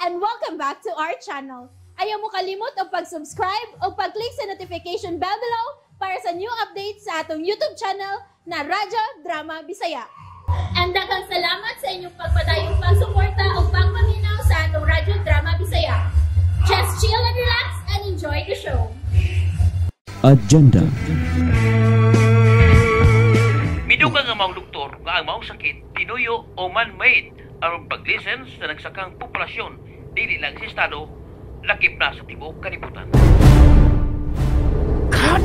And welcome back to our channel. Ayaw mo kalimot og pag-subscribe o pag-click sa notification bell below para sa new updates sa atong YouTube channel na Radyo Drama Bisaya. And daghang salamat sa inyong pagpadayong pagsuporta o pagpaminaw sa atong Radyo Drama Bisaya. Just chill and relax and enjoy the show. Agenda. Midugang ang maong doktor nga ang maong sakit tinuyo o man-made aron paglisen sa nagsakang populasyon dili lang sa estado, lakip na sa tibuok kalibutan. God!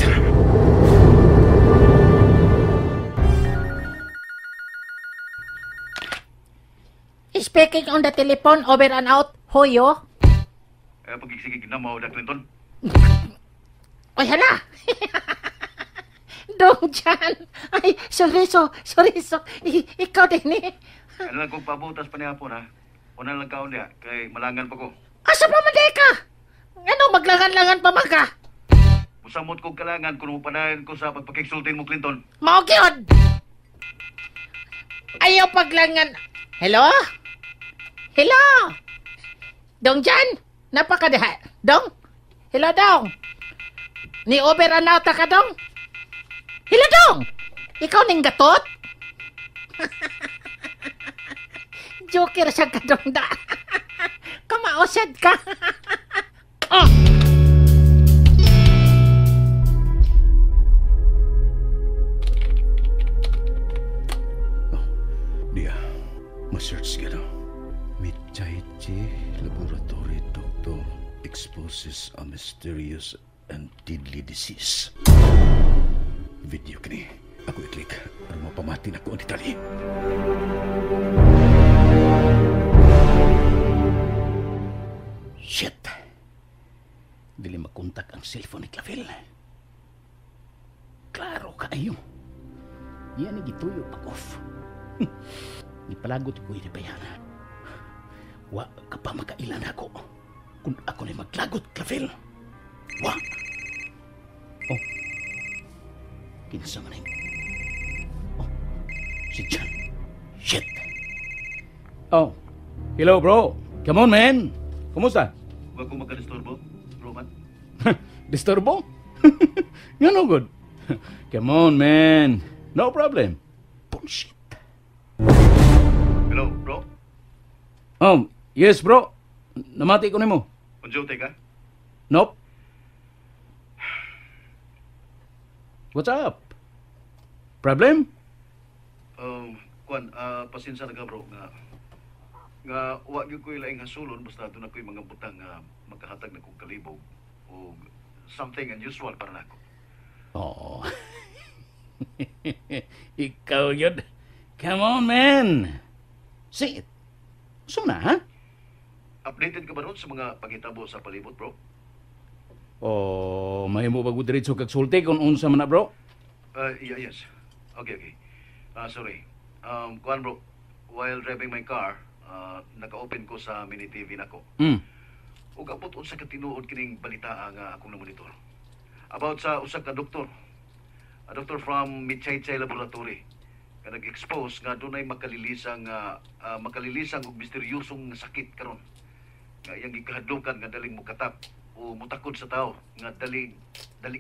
Speaking on the telephone, over and out, hoyo. Eh, pagigsigig na mo, Clinton. Oy, hala! Dong Jan! Ay, sorry, so, sorry, so. Ikaw din eh. Ano lang kung pabutas pa niya po na. Una lang kaon niya, kay malangan pa ko. Asa pa man ka? Ano, maglangan-langan pa man ka? Musamot kong kalangan kung mupanayan ko sa pagpakiksultin mo, Clinton. Mao gyud! Ayaw paglangan. Hello? Hello? Dong Jan? Napakadaha. Dong? Hello, Dong? Ni over and out ka, Dong? Hello, Dong? Ikaw ning gatot? Joker siya ka, Dong da. Kamaosad ka. Oh. Oh, diya, ma-search ka na. Michaichi Laboratory Doctor exposes a mysterious and deadly disease. Video kini. Ako i-click aron mapamati na ko ang detalye. Shit! Dili makontak ang cellphone ni Clavel. Klaro kaayo. Yan ni gituyo pag off. Gipalagot ko ini bayan. Wa ka pa makailan ako. Kung ako ni maglagot, Clavel. Wa! Oh. Kinsa man ang... Oh. Si John. Shit! Oh, hello bro. Come on man. Kumusta? Huwag kong magka-disturbo, Roman. Disturbo? Nga no good. Come on man. No problem. Bullshit! Hello, bro. Oh, yes bro. Namati ko nimo. On duty ka? Nope. What's up? Problem? Kwan, pasensya na ka, bro. Nga wa gyud ko'y laing hasulon basta doon ako'y mga butang nga makahatag na kong kalibog o something unusual para nako. Oo. Ikaw yun. Come on, man. Say it. So na, ha? Updated ka ba ron sa mga panghitabo sa palibot, bro? Oh, mahimo ba ko diretso kag sulti kung unsa man na, bro? Yeah, yes. Okay. Sorry. Kuan, bro, while driving my car, naka-open ko sa mini TV nako. Ug abot unsa ka tinuod kining balita nga akong na-monitor. About sa usa ka doktor. A doctor from Michaychay Laboratory nga nag-expose nga dunay makalilisang ug misteryosong sakit karon. Nga iyang gikahadlukan nga daling mokatap o mutakod sa tao nga dali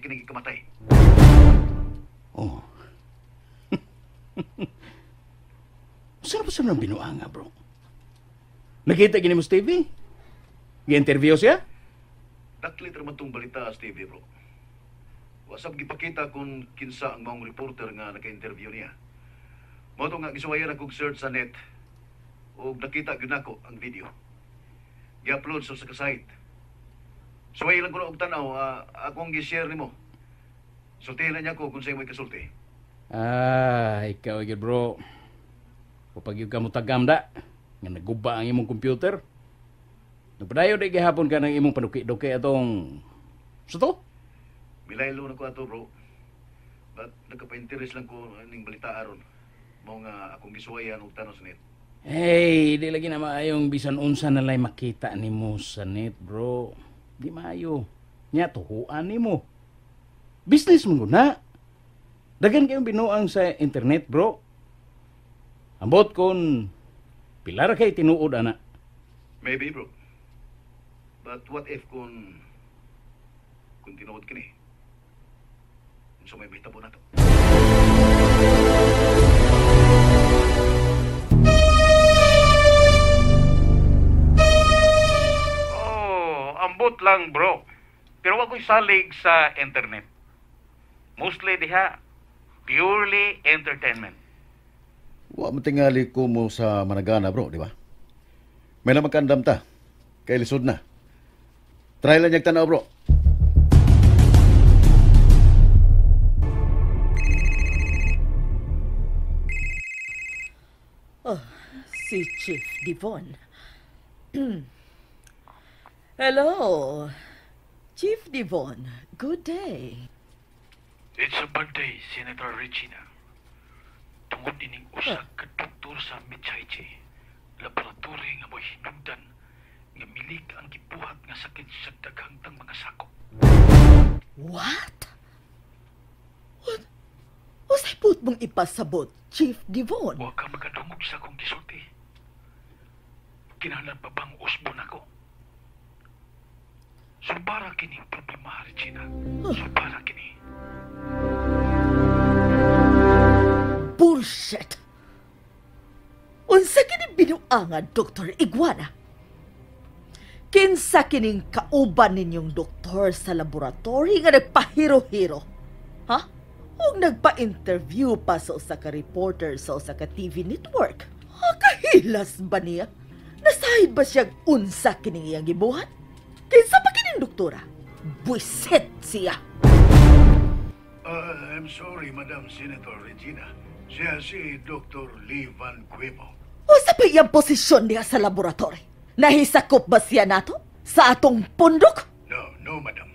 kining ikamatay. Oh. Saan pa sa nang binuanga, bro? Nakita gini mo sa TV? Gi-interview siya? Daklit ra man tong balita sa TV, bro. Wasab gipakita kung kinsa ang maong reporter nga naka-interview niya. Mao to nga gisuwayan akong search sa net ug nakita gyud nako ang video. Gi-upload sa usa ka site. Suway lang ko na og tan-aw, akong gi-share nimo. Sultihin na niya ko kung sa imo'y kasulti. Ah, ikaw gyud bro. Kapag yung kamutagam da, nga naguba ang imong computer. Nagpadayo di gihapon ka ng imong paduki-duki atong... Sa to? Milaylo na ko ato, bro. But nagkapa-interest lang ko ning balita aron. Mao nga akong gisuwayan og tan-aw sa net. Hey, di lagi na maayong bisan unsa na lay makita nimo sa net, bro. Di maayo. Nya tuhuan nimo. Business mo na. Daghan kayong binuang sa internet, bro. Ambot kon pilar kay tinuod ana. Maybe, bro. But what if kung tinuod kini? Unsa may mahitabo nato? Oh, ambot lang bro. Pero wa ko'y salig sa internet. Mostly diha, purely entertainment. Wa man tingali ko mo sa managana bro, di ba? May na magkaandam ta. Kay lisod na. Try lang niyag tanaw bro. Oh, si Chief Devon. Hello, Chief Devon. Good day. It's a bad day, Senator Regina. Tungod ining usa ka doktor sa Michaichi, laboratory nga mo'y hinungdan nga milik ang gibuhat nga sakit sa daghang tang mga sakop. What? What? Usay put mong ipasabot, Chief Devon? Wa ka makadungog sa akong gisulti. Kinahanglan pa bang usbon ako? Subara kining problema, Regina. Subara kini. Bullshit! Unsa kini binuanga, Dr. Iguana? Kinsa kining kauban ninyong doktor sa laboratory nga nagpahiro-hiro? Ha? Ug nagpa-interview pa sa usa ka reporter sa usa ka TV network. Ha, kahilas ba niya? Nasahid ba siyang unsa kining iyang gibuhat? Kinsa pa kining doktora? Buisit siya! I'm sorry, Madam Senator Regina. Siya si Dr. Lee Van Quemo. Unsa pa iyang posisyon niya sa laboratory? Nahisakop ba siya nato? Sa atong pundok? No, madam.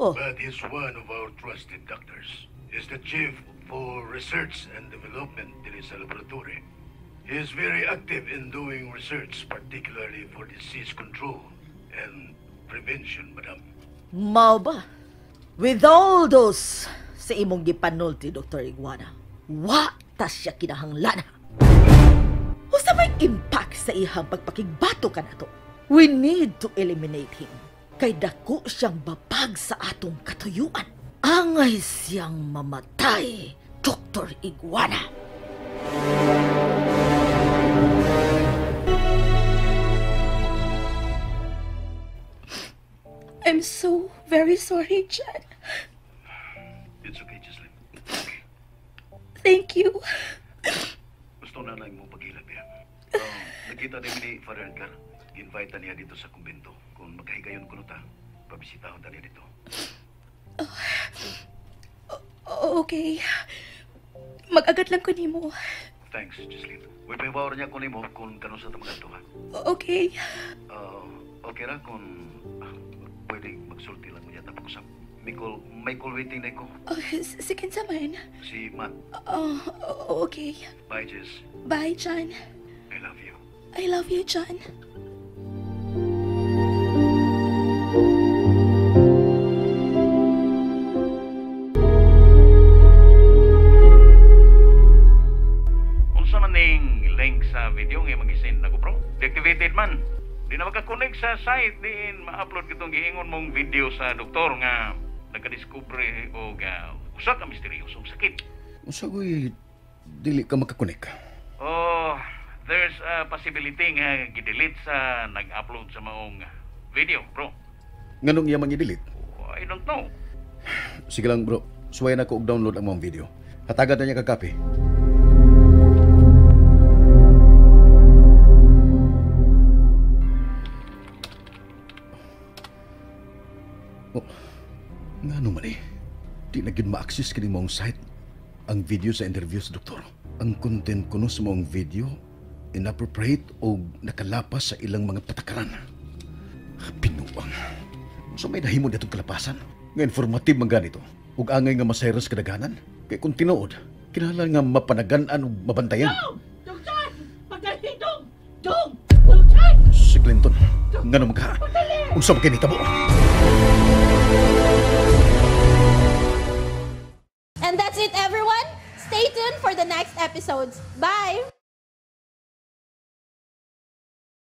Oh. But he's one of our trusted doctors. He's the chief for research and development diri sa laboratory. He is very active in doing research, particularly for disease control and prevention, madam. Mao ba? With all those sa imong gipanulti, Dr. Iguana, wa ta siya kinahanglan. Unsa may impact sa iyang pagpakigbato ka nato? We need to eliminate him. Kay dako siyang babag sa atong katuyuan. Angay siyang mamatay, Dr. Iguana. I'm so very sorry, Chad. It's okay, Jocelyn. Okay. Thank you. Gusto na lang mong paghilag niya. Nakita din ni Father Edgar. Invite niya dito sa kumbento. Kung magkahigayon ko ta, pabisitahon ta niya dito. Okay. Mag-agad lang ko nimo. Thanks, Jocelyn. Uy, pahibaw niya ko nimo kung kanus sa mga to, ha? Okay. Okay ra kung pwede magsulti lang mo niya tapos usap. May call waiting na ko. Si kinsa man? Si Matt. Oh, okay. Bye, Jess. Bye, John. I love you. I love you, John. Unsa man ning link sa video nga mag-send nako, bro? Deactivated man. Di na makakonect sa site diin ma-upload kitong giingon mong video sa doktor nga nagka-discover og usa ka misteryosong sakit. Unsa goy dili ka makakonect? Oh, there's a possibility nga gi-delete sa nag-upload sa maong video, bro. Nganong iya man i-delete? Oh, I don't know. Sige lang, bro. Suwayan ako og download ang maong video. Hatagan na niya kag-copy. Oh, ngano man eh? Di na gyud ma-access kini maong site ang video sa interview sa doktor. Ang content kuno sa maong video inappropriate o nakalapas sa ilang mga patakaran. Pinuang. So may nahimo ditong kalapasan. Nga informative man ganito. Ug angay nga masayras kadaghanan. Kay kung tinuod, kinahanglan nga mapanagan-an ug mabantayan. Dong! Dong John! Pagdali, Dong! Dong! Dong John! Si Clinton, ngano magka? Unsa ba kini tabo? And that's it, everyone. Stay tuned for the next episodes. Bye!